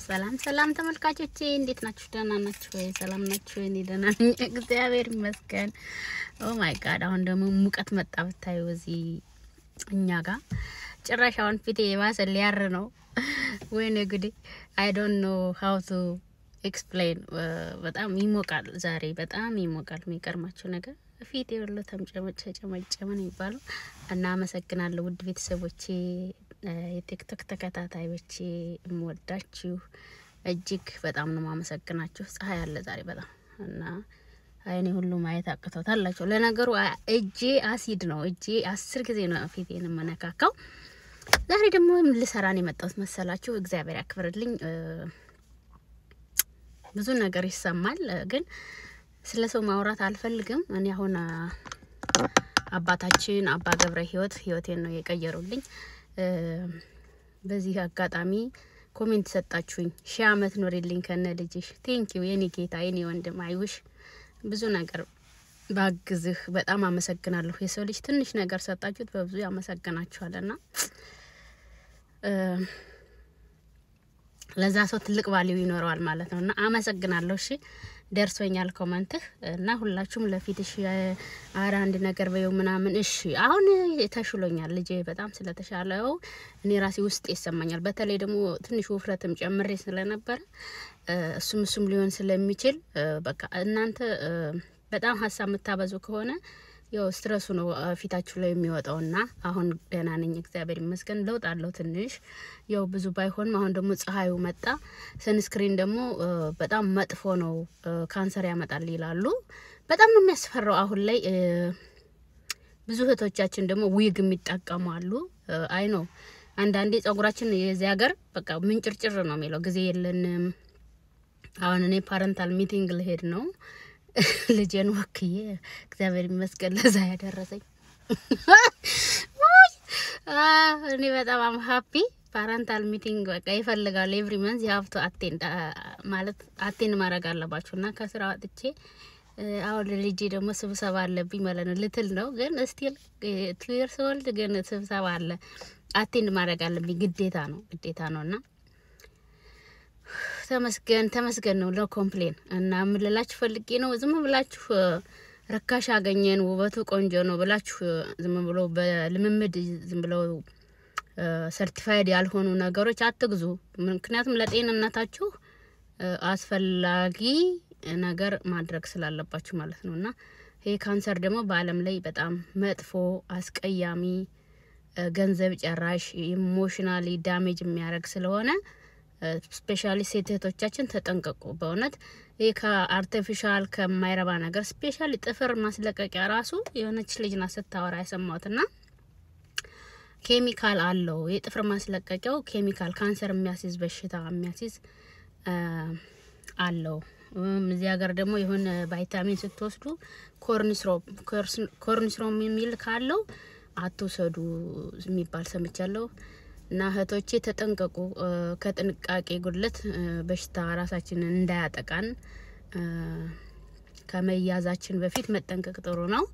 ሰላም ሰላም ተመልካቾቼ፣ እንዴት ናችሁ? ደህና ናችሁ ወይ? ሰላም ናችሁ ወይ? እኔ ደህና ነኝ፣ እግዚአብሔር ይመስገን። Oh my God፣ አሁን ደግሞ ሙቀት መጣ ብታዩ እዚህ እኛ ጋር። ጭራሽ አሁን ፊቴ የባሰ ሊያር ነው። ወይኔ ጉዴ! I don't know how to explain። በጣም ይሞቃል ዛሬ፣ በጣም ይሞቃል። የሚገርማችሁ ነገር ፊቴ ሁሉ ተጨመጨመ ነው የሚባለው። እና አመሰግናለሁ ውድ ቤተሰቦቼ፣ የቲክቶክ ተከታታዮቼ፣ የምወዳችሁ እጅግ በጣም ነው የማመሰግናችሁ። ፀሐይ አለ ዛሬ በጣም እና አይኔ ሁሉ ማየት አቅቶታል አላቸው። ለነገሩ እጄ አሲድ ነው። እጄ 10 ጊዜ ነው ፊቴን የምነካካው። ዛሬ ደግሞ ልሰራ ነው የመጣሁት መሰላችሁ። እግዚአብሔር ያክብርልኝ። ብዙ ነገር ይሰማል፣ ግን ስለ ሰው ማውራት አልፈልግም። እኔ አሁን አባታችን አባ ገብረ ሕይወት ህይወቴን ነው የቀየሩልኝ። በዚህ አጋጣሚ comment ሰጣችሁኝ፣ ሺህ አመት ኖሪልኝ ከነ ልጅሽ። Thank you የኔ ጌታ፣ የኔ ወንድም። I wish ብዙ ነገር ባግዝህ፣ በጣም አመሰግናለሁ። የሰው ልጅ ትንሽ ነገር ሰጣችሁት በብዙ ያመሰግናችኋልና ለዛ ሰው ትልቅ value ይኖረዋል ማለት ነው። እና አመሰግናለሁ። እሺ፣ ደርሶኛል comment ህ እና ሁላችሁም ለፊትሽ አረ አንድ ነገር በየው ምናምን። እሺ፣ አሁን ተሽሎኛል። ልጄ በጣም ስለተሻለው እኔ ራሴ ውስጥ ይሰማኛል። በተለይ ደግሞ ትንሽ ውፍረትም ጨምሬ ስለነበረ እሱም ሊሆን ስለሚችል፣ በቃ እናንተ በጣም ሀሳብ የምታበዙ ከሆነ ያው stress ኡ ነው ፊታችሁ ላይ የሚወጣውና አሁን ደህና ነኝ፣ እግዚአብሔር ይመስገን። ለውጥ አለው ትንሽ፣ ያው ብዙ ባይሆንም። አሁን ደግሞ ፀሐዩ መጣ። Sunscreen ደግሞ በጣም መጥፎ ነው፣ ካንሰር ያመጣል ይላሉ። በጣም ነው የሚያስፈራው። አሁን ላይ ብዙ እህቶቻችን ደግሞ ዊግ የሚጠቀሙ አሉ። I know አንዳንዴ ጸጉራችን የዚህ ሀገር በቃ ምንጭርጭር ነው የሚለው፣ ጊዜ የለንም። አሁን እኔ parental meeting ልሄድ ነው ልጄን ወክዬ። እግዚአብሔር ይመስገን ለዛ ያደረሰኝ። እኔ በጣም I'm happy። Parental meeting በቃ ይፈልጋሉ። Every month you have to attend፣ ማለት attend ማድረግ አለባችሁ። እና ከስራ ወጥቼ አሁን ልጄ ደግሞ ስብሰባ አለብኝ ማለት ነው። Little ነው ግን still 2 years old፣ ግን ስብሰባ አለ፣ attend ማድረግ አለብኝ፣ ግዴታ ነው፣ ግዴታ ነው። እና ተመስገን ተመስገን ነው፣ no complain። እና የምልላችሁ ፈልጌ ነው፣ ዝም ብላችሁ ርካሽ አገኘን ውበቱ ቆንጆ ነው ብላችሁ ዝም ብሎ በልምምድ ዝም ብለው certified ያልሆኑ ነገሮች አትግዙ። ምክንያቱም ለጤንነታችሁ አስፈላጊ ነገር ማድረግ ስላለባችሁ ማለት ነው። እና ይሄ ካንሰር ደግሞ በዓለም ላይ በጣም መጥፎ፣ አስቀያሚ፣ ገንዘብ ጨራሽ፣ emotionally damage የሚያደርግ ስለሆነ specially ሴት እህቶቻችን ተጠንቀቁ። በእውነት ይህ ከ artificial ከማይረባ ነገር፣ specially ጥፍር ማስለቀቂያ ራሱ የሆነች ልጅ ናት ስታወራ የሰማሁትና ኬሚካል አለው። የጥፍር ማስለቀቂያው ኬሚካል ካንሰር የሚያስይዝ፣ በሽታ የሚያስይዝ አለው። እዚህ ሀገር ደግሞ የሆነ ቫይታሚን ስትወስዱ corn syrup የሚል ካለው አትውሰዱ የሚባል ሰምቻለሁ። እና እህቶቼ ተጠንቀቁ። ከጥንቃቄ ጉድለት በሽታ ራሳችንን እንዳያጠቃን ከመያዛችን በፊት መጠንቀቅ ጥሩ ነው።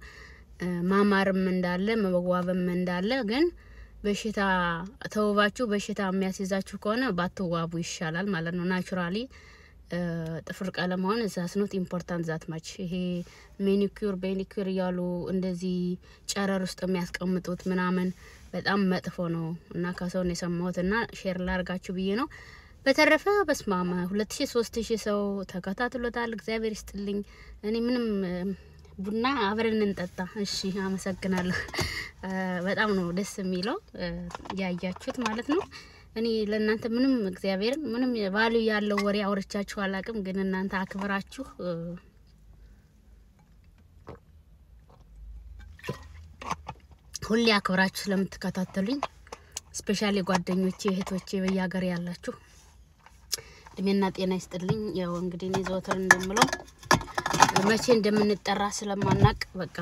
ማማርም እንዳለ፣ መዋብም እንዳለ፣ ግን በሽታ ተውባችሁ በሽታ የሚያስይዛችሁ ከሆነ ባትዋቡ ይሻላል ማለት ነው። Naturally ጥፍር ቀለም አሁን that's not important that much። ይሄ manicure pedicure እያሉ እንደዚህ ጨረር ውስጥ የሚያስቀምጡት ምናምን በጣም መጥፎ ነው እና ከሰው ነው የሰማሁት እና share ላርጋችሁ ብዬ ነው። በተረፈ በስማም 2000 3000 ሰው ተከታትሎታል። እግዚአብሔር ይስጥልኝ። እኔ ምንም ቡና አብረን እንጠጣ። እሺ፣ አመሰግናለሁ። በጣም ነው ደስ የሚለው ያያችሁት ማለት ነው። እኔ ለእናንተ ምንም፣ እግዚአብሔርን ምንም value ያለው ወሬ አውርቻችሁ አላቅም፣ ግን እናንተ አክብራችሁ፣ ሁሌ አክብራችሁ ስለምትከታተሉኝ፣ specially ጓደኞቼ፣ እህቶቼ በየሀገር ያላችሁ እድሜና ጤና ይስጥልኝ። ያው እንግዲህ እኔ ዘወትር እንደምለው መቼ እንደምንጠራ ስለማናቅ በቃ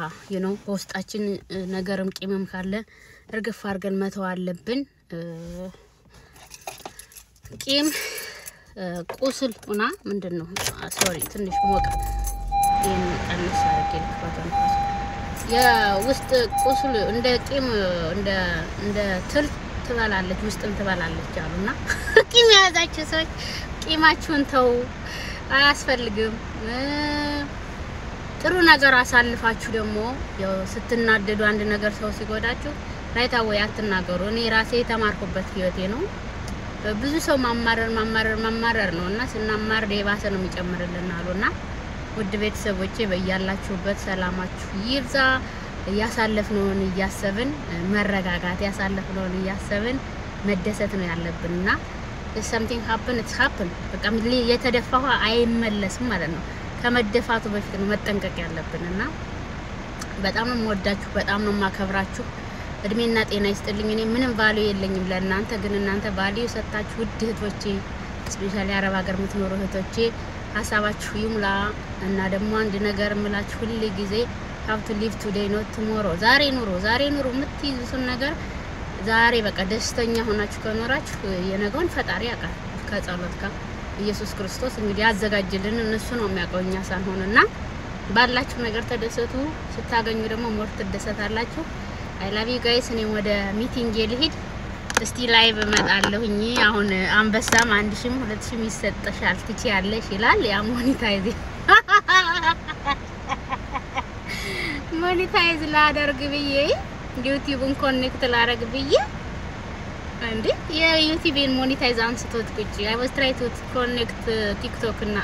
በውስጣችን ነገርም ቂምም ካለ እርግፍ አድርገን መተው አለብን። ቂም ቁስል ሁና ምንድን ነው፣ sorry፣ ትንሽ ሞቀ። ይህን ቀንስ አድርጌ ልክፈተው። የውስጥ ቁስል እንደ ቂም እንደ ትል ትበላለች፣ ውስጥም ትበላለች አሉና ቂም የያዛችሁ ሰዎች ቂማችሁን ተው፣ አያስፈልግም። ጥሩ ነገር አሳልፋችሁ ደግሞ ያው ስትናደዱ አንድ ነገር ሰው ሲጎዳችሁ right away አትናገሩ። እኔ ራሴ የተማርኩበት ህይወቴ ነው። ብዙ ሰው ማማረር ማማረር ማማረር ነው እና ስናማርር የባሰ ነው የሚጨምርልን አሉና ውድ ቤተሰቦቼ፣ በያላችሁበት ሰላማችሁ ይብዛ። ያሳለፍነውን እያሰብን መረጋጋት፣ ያሳለፍነውን እያሰብን መደሰት ነው ያለብን እና something happen, it's happen። በቃ የተደፋ ውሃ አይመለስም ማለት ነው። ከመደፋቱ በፊት ነው መጠንቀቅ ያለብን እና በጣም ነው የምወዳችሁ፣ በጣም ነው የማከብራችሁ። እድሜና ጤና ይስጥልኝ። እኔ ምንም value የለኝም ለእናንተ፣ ግን እናንተ value ሰጥታችሁ ውድ እህቶቼ፣ especially አረብ ሀገር የምትኖሩ እህቶቼ፣ ሀሳባችሁ ይሙላ። እና ደግሞ አንድ ነገር የምላችሁ፣ ሁል ጊዜ have to live today, not tomorrow። ዛሬ ኑሩ፣ ዛሬ ኑሩ። የምትይዙትን ነገር ዛሬ በቃ ደስተኛ ሆናችሁ ከኖራችሁ የነገውን ፈጣሪ ያውቃል። ከጸሎት ጋር ኢየሱስ ክርስቶስ እንግዲህ ያዘጋጅልን እነሱ ነው የሚያውቀው፣ እኛ ሳንሆን። እና ባላችሁ ነገር ተደሰቱ። ስታገኙ ደግሞ more ትደሰታላችሁ። I love you guys። እኔም ወደ meeting ልሂድ። እስቲ live እመጣለሁኝ። አሁን አንበሳም 1000ም 2000ም ይሰጠሻል፣ ትችያለሽ ይላል። ያ monetize ላደርግ ብዬ፣ YouTube ን connect ላደርግ ብዬ እንዴ የ YouTube ን monetize አንስቶት ቁጭ። I was try to connect TikTok እና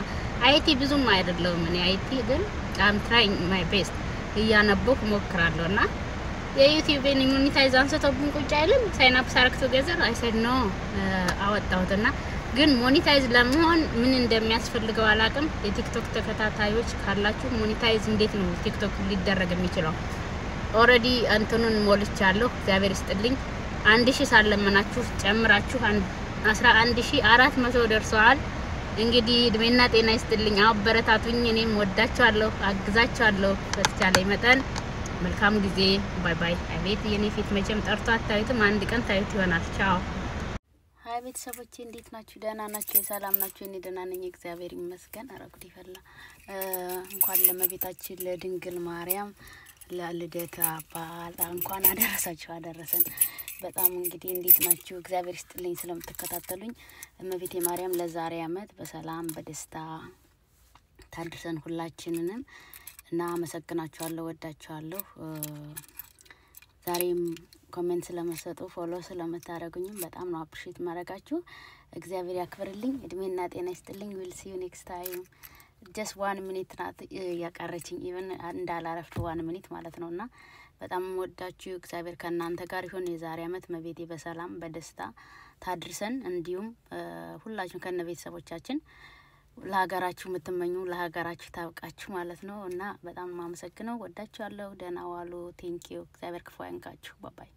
IT ብዙም አይደለሁም እኔ IT፣ ግን I'm trying my best፣ እያነበብኩ ሞክራለሁ። እና የ YouTube ን monetize አንስቶብን ቁጭ አይልም። Sign up ሳረግ together I said no፣ አወጣሁት። እና ግን monetize ለመሆን ምን እንደሚያስፈልገው አላውቅም። የ TikTok ተከታታዮች ካላችሁ monetize እንዴት ነው TikTok ሊደረግ የሚችለው? Already እንትኑን ሞልቻለሁ። እግዚአብሔር ይስጥልኝ። 1000 ሳለመናችሁ ጨምራችሁ 11,400 ደርሰዋል። እንግዲህ እድሜና ጤና ይስጥልኝ። አበረታቱኝ። እኔም ወዳችኋለሁ፣ አግዛችኋለሁ በተቻለኝ መጠን። መልካም ጊዜ። Bye bye። አቤት የኔ ፊት መቼም ጠርቶ አታዩትም። አንድ ቀን ታዩት ይሆናል። ቻው። Hi ቤተሰቦቼ፣ እንዴት ናችሁ? ደህና ናችሁ? ሰላም ናችሁ? እኔ ደህና ነኝ፣ እግዚአብሔር ይመስገን። ኧረ ጉድ ይፈላ። እንኳን ለእመቤታችን ለድንግል ማርያም ለልደታ በዓል እንኳን አደረሳችሁ አደረሰን። በጣም እንግዲህ እንዴት ናችሁ? እግዚአብሔር ይስጥልኝ ስለምትከታተሉኝ። እመቤቴ ማርያም ለዛሬ አመት በሰላም በደስታ ታድርሰን ሁላችንንም እና አመሰግናችኋለሁ፣ ወዳችኋለሁ። ዛሬም comment ስለምትሰጡ፣ follow ስለምታደርጉኝም በጣም ነው appreciate ማድረጋችሁ። እግዚአብሔር ያክብርልኝ፣ እድሜና ጤና ይስጥልኝ። We'll see you next time። Just one minute ናት ያቀረችኝ፣ even እንዳላረፍድ one minute ማለት ነው። እና በጣም ወዳችሁ፣ እግዚአብሔር ከእናንተ ጋር ይሁን። የዛሬ አመት እመቤቴ በሰላም በደስታ ታድርሰን። እንዲሁም ሁላችሁም ከነ ቤተሰቦቻችን ለሀገራችሁ የምትመኙ ለሀገራችሁ ታብቃችሁ ማለት ነው። እና በጣም የማመሰግነው፣ ወዳችኋለሁ። ደህና ዋሉ። Thank you። እግዚአብሔር ክፉ አይንካችሁ። Bye bye።